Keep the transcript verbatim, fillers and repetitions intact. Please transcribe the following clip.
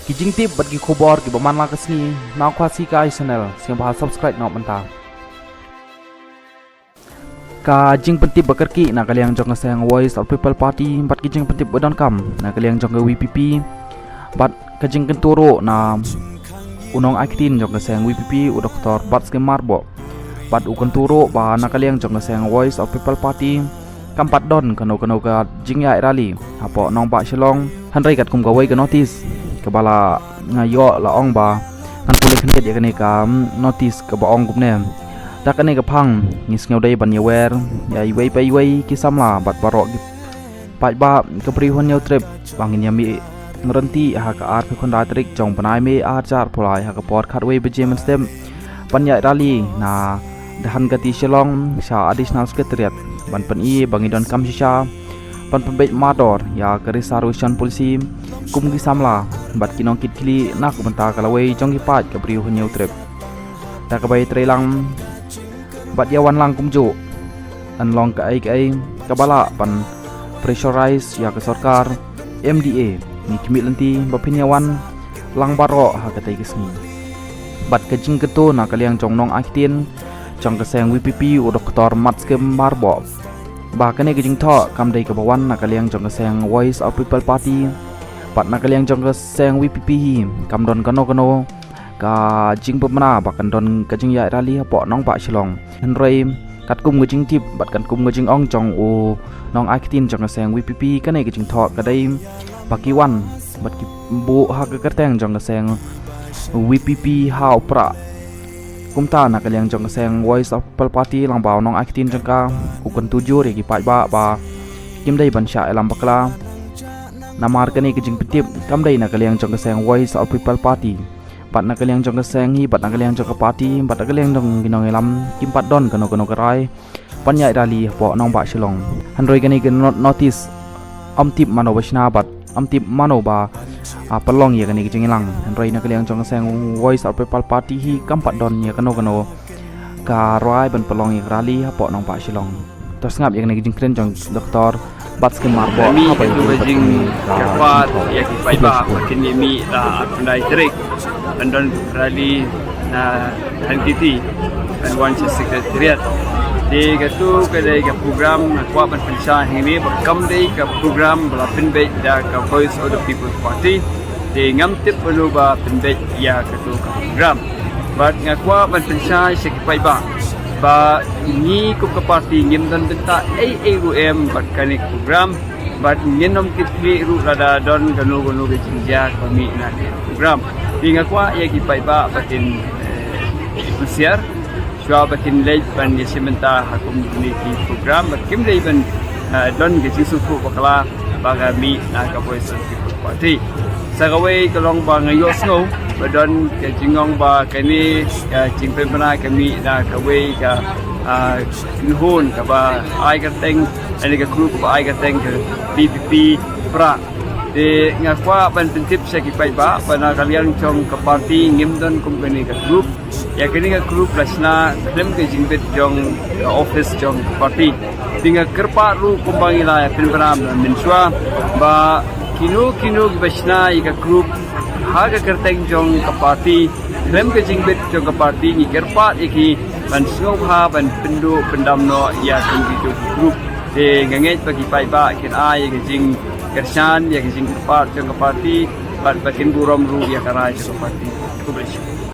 Ki jingtip bad ki khubor kiba man la ka sngi na Khasi Kai Channel, sngewbha subscribe noh mynta. Ka jingpyntip ba kyrkieh na ka liang jong ka seng Voice of People Party bad ki jingpyntip ba donkam na ka liang jong ka V P P bad ka jingkyntu ruh na u nongai ktien jong ka seng V P P u Doktor Batskhem Myrboh bad u kyntu ruh ba na ka liang jong ka seng Voice of People Party kam pat don kano kano ka jingïaid rally hapoh nongbah Shillong. Hynrei katkum kawei ka notice kaba la nga ïoh la ong ba ngan pule khyndiat ïa kane ka, mm, notice kaba ong kumne. Da kane ka phang ngi sngewdei ban ïawer ïa iwei pa iwei ki samla bad baroh ki paidbah ka Bri u Hynñiewtrep ba ngin ïa mih ryntih ha ka arphew khyndai tarik jong bnai May arhajar arphew lai ha ka por khatwei baje mynstep ban ïaid rally na Dhankheti Shillong sha Additional Secretariat ban pyni ba ngi donkam shisha ban pynbeit mardor ïa ka Reservation Policy kum ki samla bad ki nongkitkhlieh na ka bynta ka lawei jong ki paid ka Bri u Hynñiewtrep. Da kaba ïatreilang bad ïawan lang kumjuh, yn long kaei kaei kaba lah ban pressurize ïa ka sorkar M D A. Ngi khmih lynti ba phin ïawan lang baroh ha katei ka sngi. Bad ka jingkyntu na ka liang jong u nongai ktien jong ka seng V P P u Doktor Batskhem Myrboh ba kane ka jingthoh kam dei kaba wan na ka liang jong ka seng Voice of People Party bad na ka liang jong ka seng V P P hi kam don kano kano ka jingpynbna ba kan don ka jingïaid rally hapoh nongbah Shillong. Hynrei katkum ka jingtip bad katkum ka jingong jong u nongai ktien jong ka seng V P P, kane ka jingthoh ka dei ba ki wan bad ki buh ha ka kyrteng jong ka seng V P P ha u Prah. Kumta na ka liang jong ka seng Voice of People Party, lyngba u nongai ktien jong ka, u kyntu jur ïa ki paidbah ba kim dei ban shah ïalam bakla. Namar kane ka jingpyntip kam dei na ka liang jong ka seng Voice of People Party bad na ka liang jong ka seng hi bad na ka liang jong ka party bad na ka liang jong ki nongïalam kim pat don kano kano ka rai ban ïaid rally hapoh nongbah Shillong. Hynrei kane ka no-, notice ym tip mano ba shna bad ym tip mano ba, ah, pynlong ïa kane ka jingïalang. Hynrei na ka liang jong ka seng Voice of People Party hi kam pat don ïa kano kano ka rai ban pynlong ïa ka rally hapoh nongbah Shillong. To sngap ïa kane ka jingkren jong Doktor Batskhem Myrboh. Mih ha ba ïa katu ka jingkyrpad ïa ki paidbah ba kin ïa mih ha ka arphew khyndai tarik ban don rally na Dhankheti ban wan sha Secretariat. Te katu ka dei ka program nga kwah ban pynshai hangne ba kam dei ka program ba la pynbeit da ka Voice of the People Party. Te ngam tip mano ba pynbeit ïa katu ka program. Bad nga kwah ban pynshai sha ki paidbah ba ngi kum ka party ngim don bynta ei ei ruh em bad kane ka program. Bad ngin ym kit khlieh ruh lada don kano kano ka jingjia kaba mih na kane ka program. Te nga kwah ïa ki paidbah ba kin, eh, husiar shuwa ba kin leit ban ïashim bynta ha kum kine ki program ba kim dei ban, eh, don ka jingsngewthuh bakla ba ka mih na ka Voice of the People Party. Sa kawei ka long ba nga ïohsngew ba don ka jingong ba kane ka jingpynbna ka mih na kawei ka, ah, kynhun kaba ai kyrteng, lane ka group kaba ai kyrteng ka V P P Prah. Te nga kwah ban pyntip sha ki paidbah ba na ka liang jong ka party ngim don kum kane ka group. Ïa kane ka group la shna khlem ka jingbit jong ka office jong ka party. Te nga kyrpad ruh kumba ngi la ïa pynbna mynshwa ba kino kino kiba shna ïa ka group ha ka kyrteng jong ka party khlem ka jingbit jong ka party, ngi kyrpad ïa ki ban sngewbha ban pynduh pyndam noh ïa kine ki group. Te nga ngeit ba ki paidbah kin ai ïa ka jingkyrshan, ïa ka jingkyrpad jong ka party bad ba kin burom ruh ïa ka rai jong ka party. Khublei shibun.